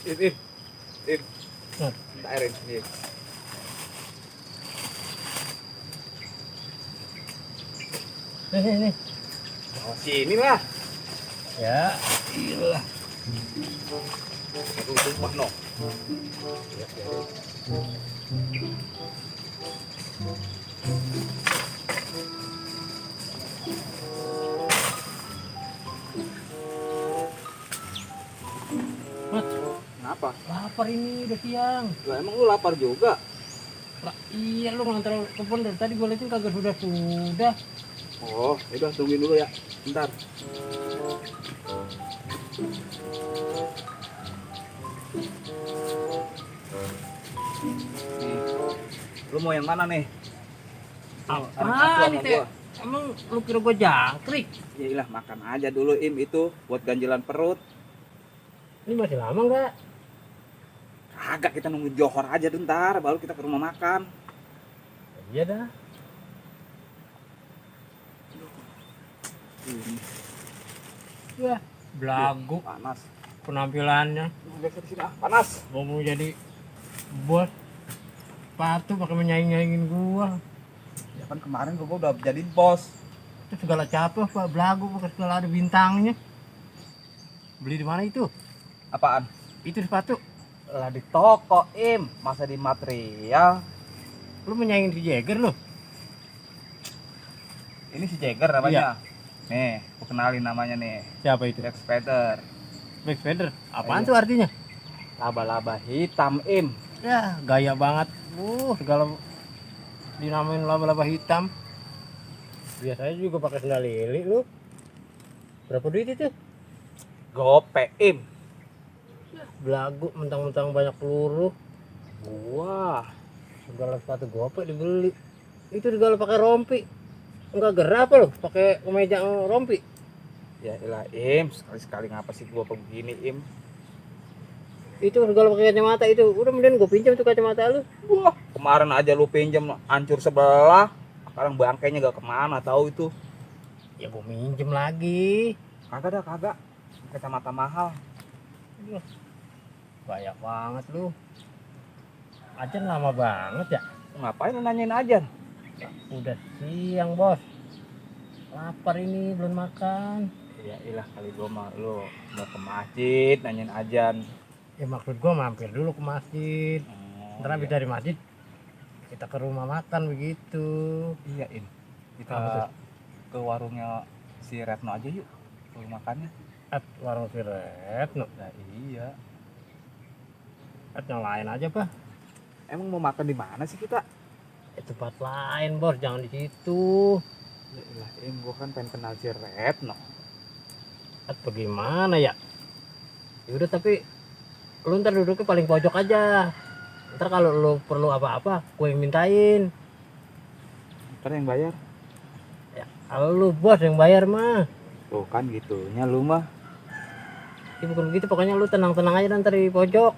Im. Tak airin sini. Nih. Oh, sini lah. Ya, iyalah. Aduh, sumpah no. Mat, Kenapa? lapar ini udah siang. Lah emang lu lapar juga? Iya lu ngantar telepon dari tadi gue liatin kagak sudah. Oh, udah tungguin dulu ya. Bentar. Nih. Lu mau yang mana nih? Apa nih teh? Emang lu kira gue jangkrik? Ya ilah, makan aja dulu Im itu buat ganjilan perut. Ini masih lama nggak? Kagak, kita nunggu Johor aja bentar baru kita ke rumah makan. Iya dah. Ini Wah, belagu panas. penampilannya. Geser sini ah, panas. Mau jadi bos. Sepatu pakai menyaing-nyaingin gua. Ya kan kemarin gua udah jadi bos. Itu segala capek pak, belagu pakai segala ada bintangnya. Beli di mana itu? Apaan? Itu sepatu. Lah di toko Im, masa di material. Lu menyaingin si Jagger lu? Ini si Jagger namanya. Nih, aku kenalin namanya nih. Siapa itu? Jack Spider. Black Feather. Apaan Iya. tuh artinya? Laba-laba hitam Im. Ya, gaya banget. Segala dinamain laba-laba hitam. Biasanya juga pakai sendal lili lu. Berapa duit itu? Gope Im. Belagu mentang-mentang banyak peluru. Wah, Segala sepatu gope dibeli. Itu segala pakai rompi. Enggak gerah apa lu? Pakai kemeja rompi. ya ilah Im, sekali-sekali ngapa sih gua begini Im? Itu segala pakai kacamata itu. Udah mending gue pinjam tuh kacamata lu. Wah, kemarin aja lu pinjam hancur sebelah. Sekarang bangkainya gak kemana tahu itu. Ya gue minjem lagi. Kagak dah, kagak. Kacamata mahal. Banyak banget lu. Ajan lama banget ya. Ngapain lu nanyain Ajan? Udah siang bos. Lapar ini belum makan. Ya ilah, kali gua mah lu mau ke masjid nanyain Ajan. Ya maksud gua mampir dulu ke masjid. Ntar habis Iya. dari masjid kita ke rumah makan begitu. Iya Im, kita Apa tuh? ke warungnya si Retno aja yuk, ke makannya. Warung si Retno. Nah iya. Yang lain aja pak. Emang mau makan di mana sih kita? Tempat lain bos, jangan di situ. Ya ilah Im, gua kan pengen kenal si Retno. Bagaimana ya? Yaudah tapi lu ntar duduknya paling pojok aja. Ntar kalau lu perlu apa-apa, gue yang mintain. Ntar yang bayar. Ya, kalau lu bos yang bayar mah. Tuh kan gitunya lu mah. Ya bukan begitu, pokoknya lu tenang-tenang aja ntar di pojok.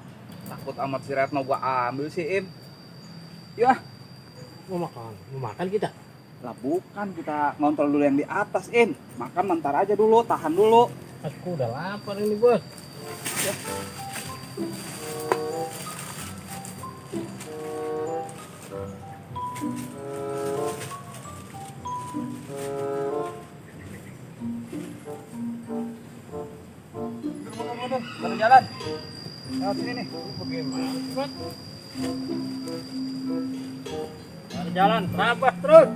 Takut amat si Retno gua ambil sih Im. Ya, Mau makan kita. lah bukan, kita ngontrol dulu yang di atas Im. Makan ntar aja dulu, tahan dulu. Aku udah lapar ini bos. Mana jalan? Lewat sini nih. Bagaimana bos? Ada jalan, terabas terus.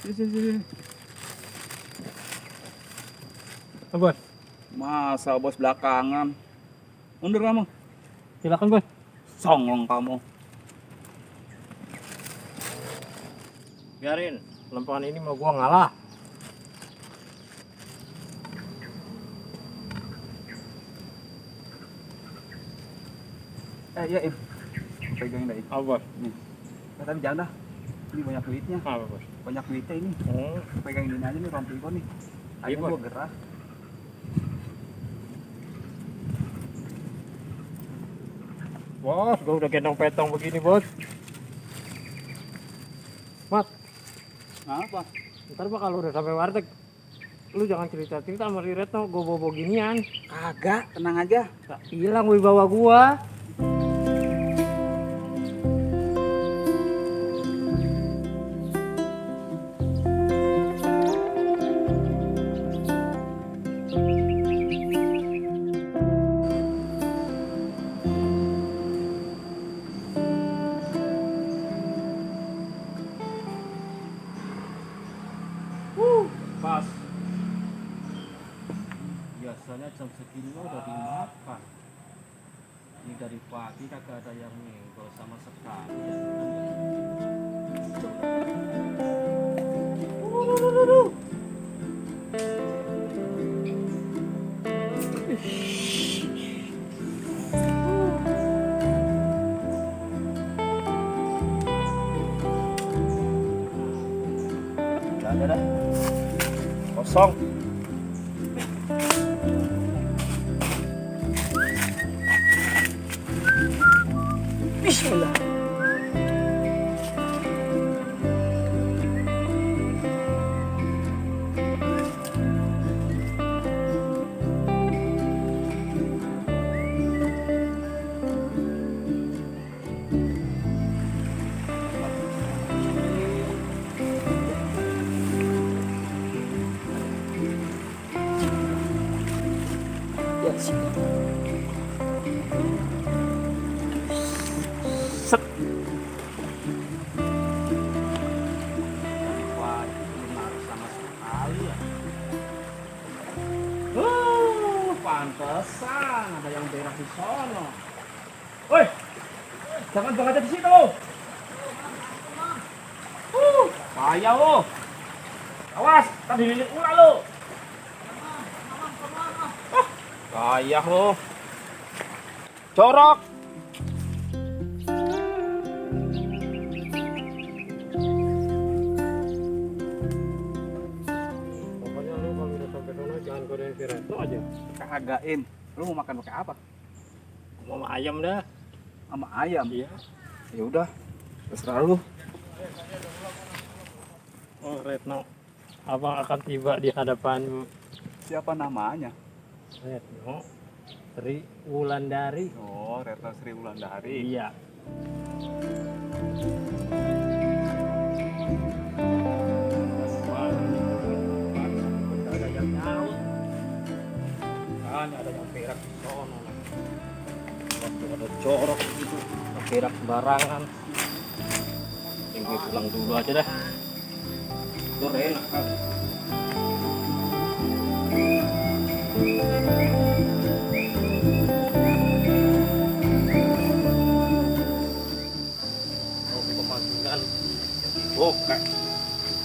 Sini. Bos, Masa bos belakangan? Mundur kamu. silakan bos. Songong kamu. Biarin, lempangan ini mau gua ngalah. Iya Im. Pegangin dah Im. Apa bos? Nih. Tapi jangan dah. Ini banyak duitnya. Apa bos? Banyak duitnya ini. Pegangin ini aja nih rompi gua nih. Iya, Ayo Bos. gua gerah. Bos, gua udah gendong petong begini, Bos. Mas, Apa? ntar pak kalau udah sampai warteg, lu jangan cerita-cerita sama si Retno, gua bawa ginian. Kagak, tenang aja. Tak hilang wibawa gua. Pas. Biasanya jam segini mah udah dimakan. Ini dari pagi kagak ada yang nyenggol sama sekali. Udah dah. Kosong. Bismillah. Ya sini. Set. Wah, menarik sama sekali ya. Pantesan ada yang berak di sono. Woi, jangan bang aja di situ. Bahaya lo. Awas, tadi lilit ular lo. Bahaya lo. Corok. Pokoknya lu kalau udah sampai sana jangan godain si Retno aja. Kagak, Im. Lu mau makan pakai apa? Mau sama ayam dah. Sama ayam. Iya. Ya udah, terserah lu. Oh Retno, abang akan tiba di hadapanmu. Siapa namanya? Retno, Sri Wulandari. Oh, Retno Sri Wulandari. Iya. Ada yang nyaut. Kan ada yang perak di sono. Waktu ada corok gitu, perak sembarangan. Yang gue pulang dulu aja dah. Itu enak kan. Mau pemanggilan jadi bokek,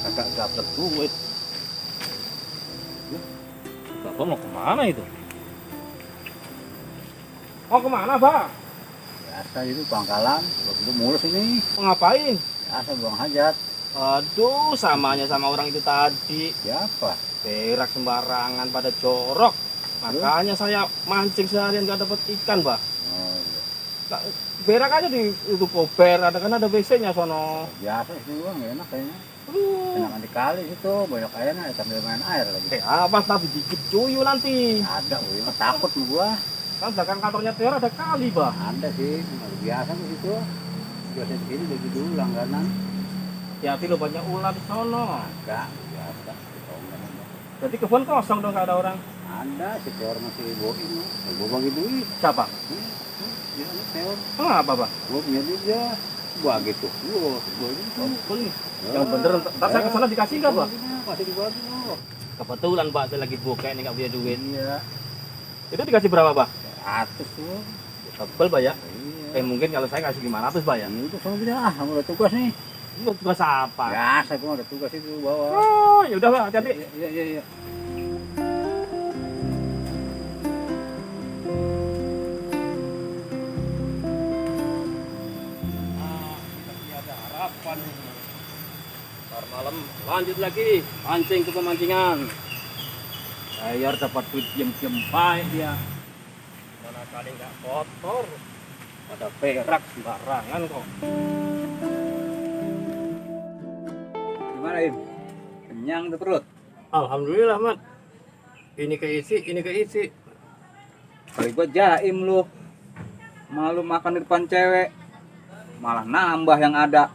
kagak dapet duit. Bapak mau kemana itu? Mau kemana, Pak? Biasa itu pangkalan, begitu mulus ini. Mau ngapain? Biasa buang hajat. Aduh, samanya sama orang itu tadi. Siapa? Berak sembarangan pada jorok. Makanya saya mancing seharian gak dapat ikan, Pak. Oh, iya. Nah, berak aja di itu kober, ada kan ada WC-nya sono. Biasa itu doang, enak kayaknya. Aduh. Enakan di kali situ, banyak airnya sambil main air lagi. Apa tapi dikit cuyu nanti. Ada, wih, takut sama gua. Kan belakang kantornya Tiara ada kali, Pak. Ada sih, biasa di situ. Biasa di sini begitu langganan. Hati lo banyak ular di sono. Enggak, biasa. Ditonggang aja. Berarti kebun kosong dong gak ada orang. Ada, si Teor masih boin. Gua bagi duit. Siapa? Ya, ini Teor. Apa, Pak? Gua punya dia. Gua gitu. Gua gitu. Boleh. Yang bener, ntar saya kesana dikasih nggak, Pak? Masih dibagi loh. Kebetulan, Pak, saya lagi bokeh nih nggak punya duit. Iya. Itu dikasih berapa, Pak? 100 tuh. Tebel, Pak ya? Iya. Mungkin kalau saya kasih 500, Pak ya? Itu sama dia, kamu udah tugas nih. Itu tugas apa? Biasa gua ada tugas itu bawa. Oh, ya udah, Pak, hati-hati. Iya. Ada harapan. Ntar malam lanjut lagi mancing ke pemancingan. Bayar dapat duit diam-diam baik dia. Mana kali nggak kotor. Ada perak sembarangan kok. Gimana Im? Kenyang tuh perut? Alhamdulillah, Mat. Ini keisi. Kali gua jaim lu. Malu makan di depan cewek. Malah nambah yang ada.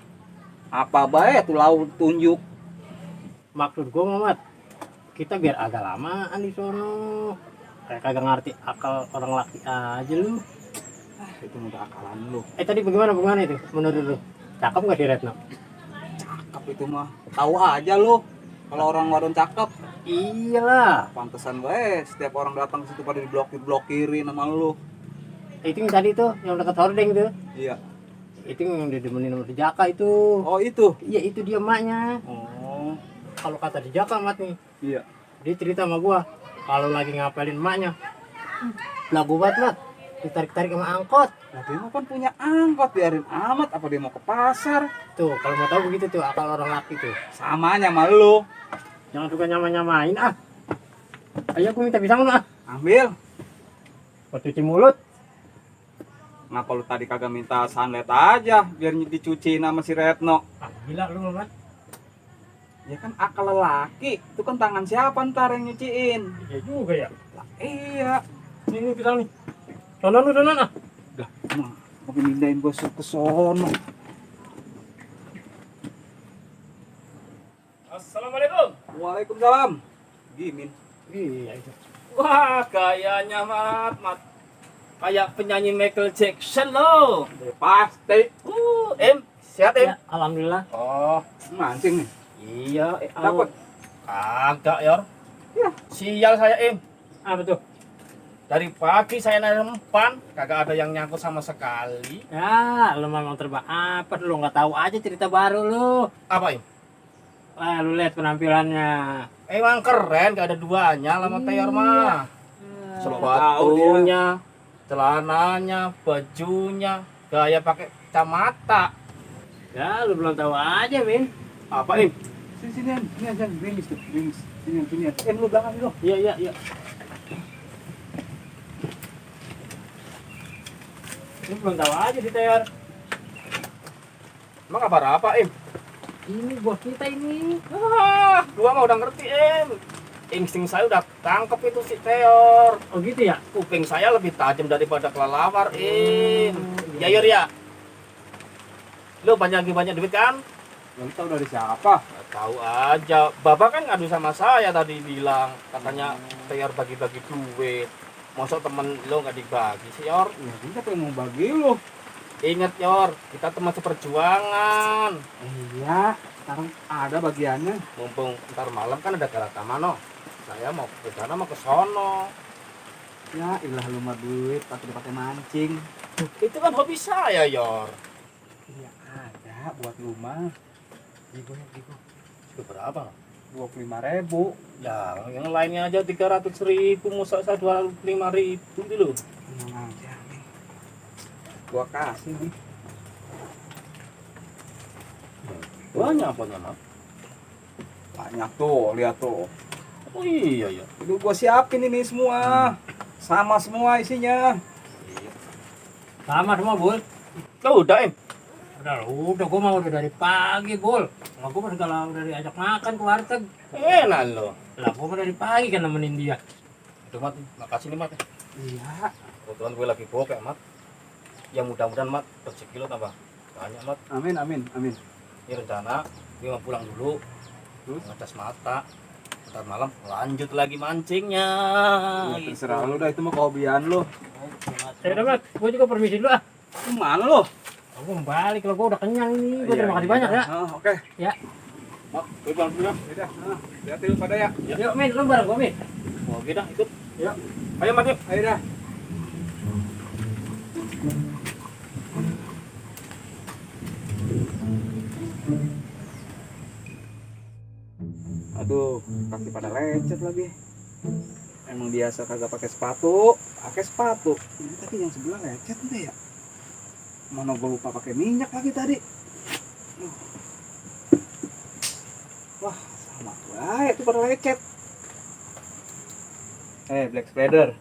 Apa bae tuh lauk tunjuk. Maksud gua, Mat, kita biar agak lamaan di sono. Kayak kagak ngerti akal orang laki aja lu. Itu udah akalan lu. Tadi bagaimana itu menurut lu? Cakep nggak si Retno? Cakep itu mah. Tahu aja lu. Kalau orang wadon cakep. Iyalah. Pantesan gue setiap orang datang ke situ pada diblokir-blokirin sama lu. Itu yang tadi tuh, yang dekat hordeng tuh. Iya. Itu yang didemenin sama si Jaka itu. Oh itu. Iya, itu dia emaknya. Oh. Kalau kata di Jaka, Mat nih, Iya. dia cerita sama gua kalau lagi ngapelin emaknya, lagu banget, Mat, ditarik-tarik sama angkot. Nah, dia mah kan punya angkot, biarin amat. Apa dia mau ke pasar? Tuh, kalau mau tahu begitu tuh akal orang laki tuh. Samanya sama lu. Jangan suka nyamain ah. Ayo aku minta pisang lu ah. Ambil. Buat cuci mulut. Ngapa lu tadi kagak minta sunlight aja biar dicuci sama si Retno? Ah, gila lu, Mat. Ya kan akal lelaki. Itu kan tangan siapa ntar yang nyuciin? Iya juga ya. Lah, iya. Ini pisang nih. Donan ah. Udah, mau pindahin bos ke sono. Assalamualaikum. Waalaikumsalam. Gimin. Iya itu. Wah, gayanya Mat. Kayak penyanyi Michael Jackson loh. Pasti. Sehat Ya, alhamdulillah. Oh, Mancing nih. iya, Dapat. Kagak, Yor. Ya. Sial saya, Apa tuh? Dari pagi saya nempan, kagak ada yang nyangkut sama sekali. Ya, lu memang terbang apa lu nggak tahu aja cerita baru lu. Apa, Im? Wah, lu lihat penampilannya. Emang keren, gak ada duanya lama Yor mah. Sepatunya, Sepatunya, celananya, bajunya, gaya pakai kacamata. Ya, lu belum tahu aja, Min. Apa, Im? Sini aja, bingis tuh, bingis. Sini. Lu belakang lu. Iya. Lu belum tahu aja di Ter. Emang kabar apa, Im? Ini bos kita ini. Gua mah udah ngerti, insting saya udah tangkep itu si Teor. Oh gitu ya? Kuping saya lebih tajam daripada kelelawar, Ya, Yor ya. Lu banyak duit kan? Lu tahu dari siapa? Nggak tahu aja. Bapak kan ngadu sama saya tadi bilang katanya Teor bagi-bagi duit. Masuk temen lu nggak dibagi sih, Yor? Ya, siapa yang mau bagi lu? Ingat, Yor, kita teman seperjuangan. Iya, sekarang ada bagiannya. Mumpung ntar malam kan ada Galatamano. Saya mau ke sana mau ke sono. Ya, ilah lu mah duit pakai mancing. Itu kan hobi saya, Yor. Iya, ada buat lu mah. Itu berapa? 25.000. Ya, yang lainnya aja 300.000, masa saya 25.000 itu loh. Tenang aja nih. Gua kasih nih. Banyak apanya, Mak? Banyak tuh, lihat tuh. Oh iya, ya. Itu gua siapin ini semua. Sama semua isinya. Sama semua, Bul. Lo udah, Im? Udah, gua mau udah dari pagi, Bul. Nggak, gua pas kalau udah diajak makan ke warteg. Enak lo. Lah, gua mah dari pagi kan nemenin dia. Itu, Mat. Makasih nih, Mat. Iya. Kebetulan gue lagi bokeh, Mat. Ya mudah-mudahan, Mat, rezeki lo tambah banyak, Mat. Amin. Ini rencana gue mau pulang dulu. Terus? Ngecas mata. Ntar malam lanjut lagi mancingnya. Ya, terserah lu dah, itu mah kehobian lu. Ya udah, Mat. Gua juga permisi dulu ah. Kemana lu? Aku mau balik kalau gua udah kenyang ini. Gua Iya, terima kasih iya. banyak ya. Oke. Ya. Mak, gue pulang dulu ya. Udah, hati-hati lu pada ya. Yuk, Min, lu bareng gua, Min. Oke dah, ikut. Yuk. Ayo, Mat, yuk. Ayo dah. Aduh, kaki pada lecet lagi. Emang biasa kagak pakai sepatu. Ini tadi yang sebelah lecet nih ya. Mana gue lupa pakai minyak lagi tadi. Aduh. Wah, sama baik tuh pada lecet. Black Spider.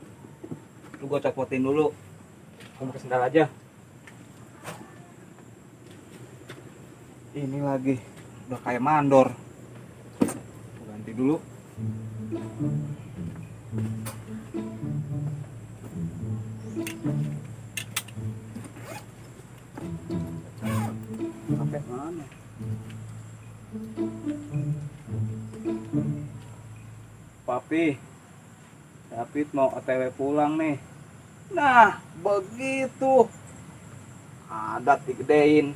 Lu gue copotin dulu. Gue pakai sendal aja. Ini lagi udah kayak mandor. Ganti dulu. Sampai mana? Papi, David mau OTW pulang nih. Nah, begitu. Adat digedein.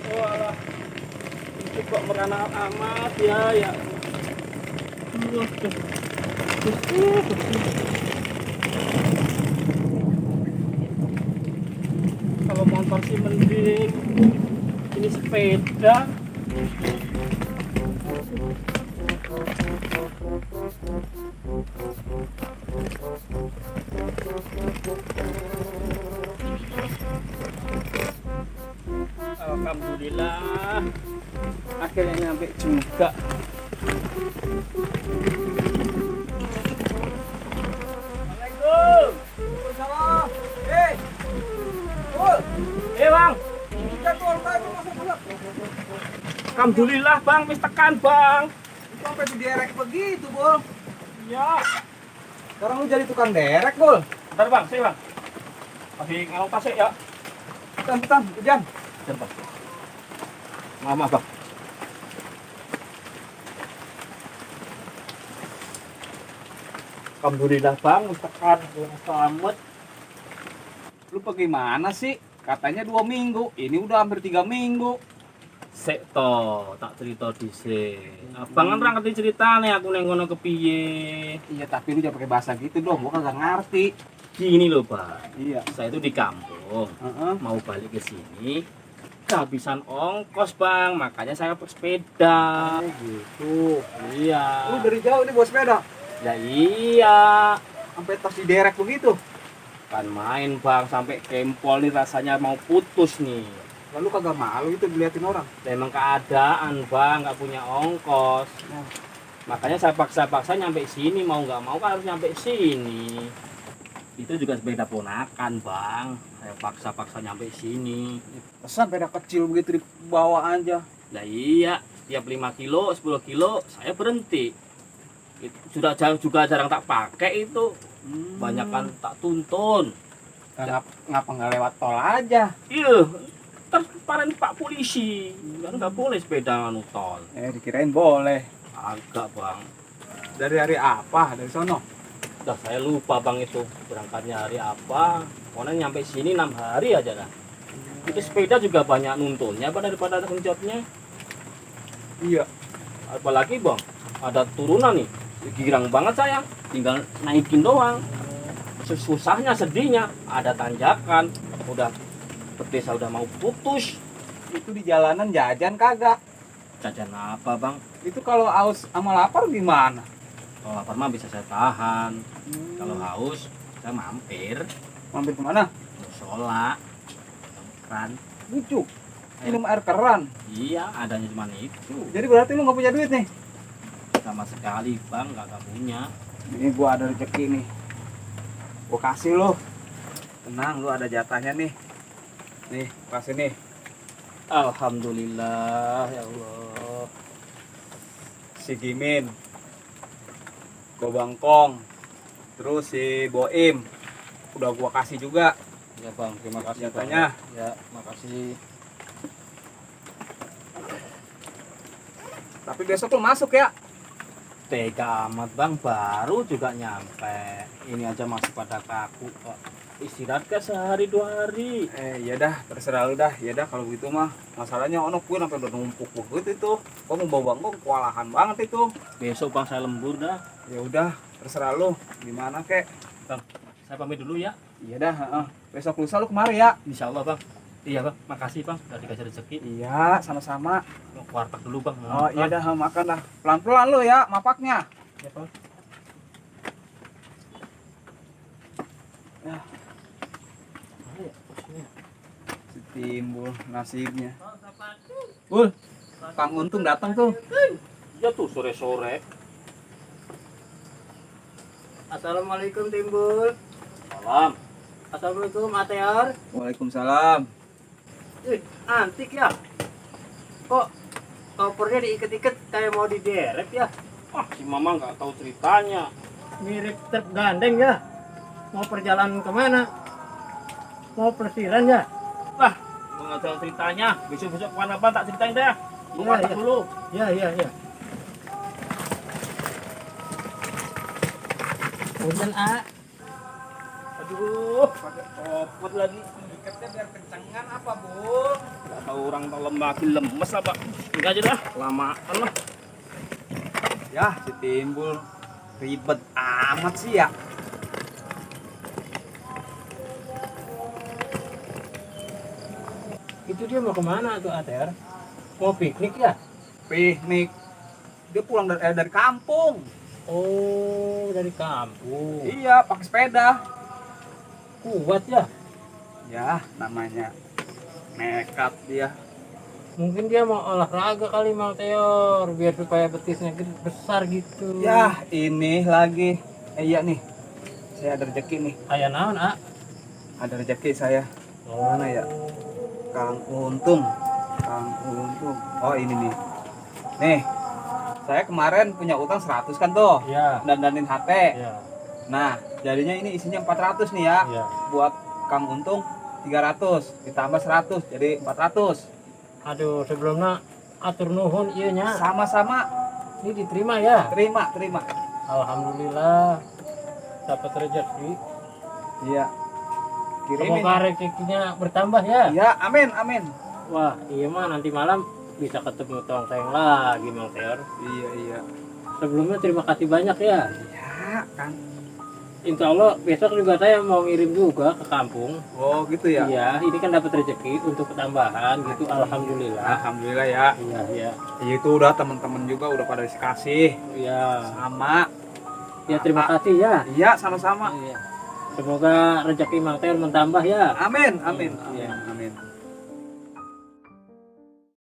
Walah, itu kok merana amat ya, ya. Kalau motor sih mending, ini sepeda. Alhamdulillah, akhirnya nyampe juga. Assalamualaikum. Waalaikumsalam. Hei, Bul. Bang. Bukan, Bul. Masuk. Alhamdulillah bang, wis tekan bang. Itu sampai diderek begitu, Bul. Ya. Sekarang lu jadi tukang derek, Bul. Bentar bang, saya bang. Masih ngalung tasik ya. Bentar, hujan. Bentar bang. Maaf bang. Alhamdulillah bang, wis tekan. Selamat. Lu bagaimana sih? Katanya 2 minggu. Ini udah hampir 3 minggu. Sek to, tak cerita dhisik. Abang kan ora ngerti ceritane aku ning ngono kepiye. Iya, tapi lu jangan pakai bahasa gitu dong. Gua kagak ngerti. Gini loh, Bang. Iya. Saya itu di kampung, Heeh. mau balik ke sini. Kehabisan ongkos, Bang. Makanya saya pakai sepeda. Gitu. Iya. Lu dari jauh nih bawa sepeda. Ya iya. Sampai tas diderek begitu. Kan main, Bang, sampai kempol nih rasanya mau putus nih. Lalu kagak malu itu diliatin orang. Memang keadaan, Bang, nggak punya ongkos. Nah. Makanya saya paksa-paksa nyampe sini, mau nggak mau kan harus nyampe sini. Itu juga sepeda ponakan, Bang. Saya paksa-paksa nyampe sini. Pesan sepeda kecil begitu dibawa aja. Nah iya, tiap 5 kilo, 10 kilo saya berhenti. Itu sudah juga jarang tak pakai itu. Banyak kan tak tuntun. Ngapa nggak lewat tol aja? Iya, terparan Pak Polisi. Kan nggak boleh sepeda anu tol. Dikirain boleh. Agak, Bang. Dari hari apa? Dari sono. Dah saya lupa, Bang, itu berangkatnya hari apa. Pokoknya nyampe sini 6 hari aja lah. Itu sepeda juga banyak nuntunnya daripada kencotnya. Iya. Apalagi, Bang, ada turunan nih. Girang banget saya, tinggal naikin doang. Susahnya, sedihnya, ada tanjakan. Udah petis udah mau putus. Itu di jalanan jajan kagak. Jajan apa, Bang? Itu kalau aus sama lapar gimana? Kalau lapar mah bisa saya tahan. Kalau haus, saya mampir. Mampir kemana? Musola, keran. Lucu. Minum air keran. Iya, adanya cuma itu. Jadi berarti lu nggak punya duit nih? Sama sekali, Bang, nggak punya. Ini gua ada rezeki nih. Gua kasih lo. Tenang, lu ada jatahnya nih. Nih, kasih nih. Alhamdulillah, ya Allah. Si Gimin. Gua Bangkong. Terus si Boim. Udah gua kasih juga. Ya, Bang, terima kasih. Jatahnya. Bang. Ya, makasih. Tapi besok lu masuk ya. Tega amat, Bang, baru juga nyampe. Ini aja masih pada kaku kok. Istirahat ke sehari 2 hari. Ya dah, terserah lu dah. Ya dah kalau gitu mah. Masalahnya ono gue sampai udah numpuk begitu itu. Gua mau bawa Bangkong kewalahan banget itu. Besok, Bang, saya lembur dah. Ya udah, terserah lu. Gimana kek? Bang, saya pamit dulu ya. Iya dah, heeh. Besok lusa lu kemari ya. Insya Allah, Bang. Iya bang, makasih bang udah dikasih rezeki. Iya, sama-sama. Mau ke warteg dulu bang. Oh iya dah, makan dah. Pelan-pelan lu ya mapaknya. Ya, bang. Timbul nasibnya. Bul, Kang Untung datang tuh. Ya tuh sore-sore. Assalamualaikum Timbul. Salam. Assalamualaikum Ateor. Waalaikumsalam. Antik ya. Kok kopernya diikat-ikat kayak mau diderek ya? Ah, si Mama nggak tahu ceritanya. Mirip truk gandeng ya. Mau perjalanan kemana? Mau persiran ya? Lah, nggak tahu ceritanya. Besok-besok kemana-mana tak ceritain deh. Mau Iya, masak iya. dulu. Ya. Hujan A. Aduh, pakai copot lagi. Ikatnya biar kencengan apa, Bul? Nggak tahu orang kalau makin lemes apa. Enggak aja dah, lamaan lah. Ya, si Timbul ribet amat sih ya. Itu dia mau kemana tuh Ater? Mau piknik ya? Piknik. Dia pulang dari kampung. Oh, dari kampung. Iya, pakai sepeda. Kuat ya? Ya, namanya nekat dia. Mungkin dia mau olahraga kali Mang Teor, biar supaya betisnya besar gitu. Ya, ini lagi. Iya nih. Saya ada rezeki nih. Aya naon, A? Ada rezeki saya. Mana ya? Kang Untung. Kang Untung. Oh, ini nih. Nih. Saya kemarin punya utang 100 kan tuh. Iya. Dandanin HP. Iya. Nah, jadinya ini isinya 400 nih ya. Iya. Buat Kang Untung 300 ditambah 100 jadi 400. Aduh, sebelumnya atur nuhun ieu nya. Sama-sama. Ini diterima ya? Terima. Alhamdulillah. Dapat rezeki. Iya. Kirimin. Semoga rezekinya bertambah ya. Iya, amin. Wah, iya mah nanti malam bisa ketemu tongseng lagi Mang Teor. Iya. Sebelumnya terima kasih banyak ya. Ya, kan. Insya Allah besok juga saya mau ngirim juga ke kampung. Oh, gitu ya. Iya, ini kan dapat rezeki untuk tambahan gitu. Alhamdulillah. Alhamdulillah ya. Iya. Iya, itu udah teman-teman juga udah pada dikasih. Iya. Sama. Ya terima kasih ya. Iya, sama-sama. Iya. Semoga rezeki Mang Teor mentambah ya. Amin. Iya. Amin.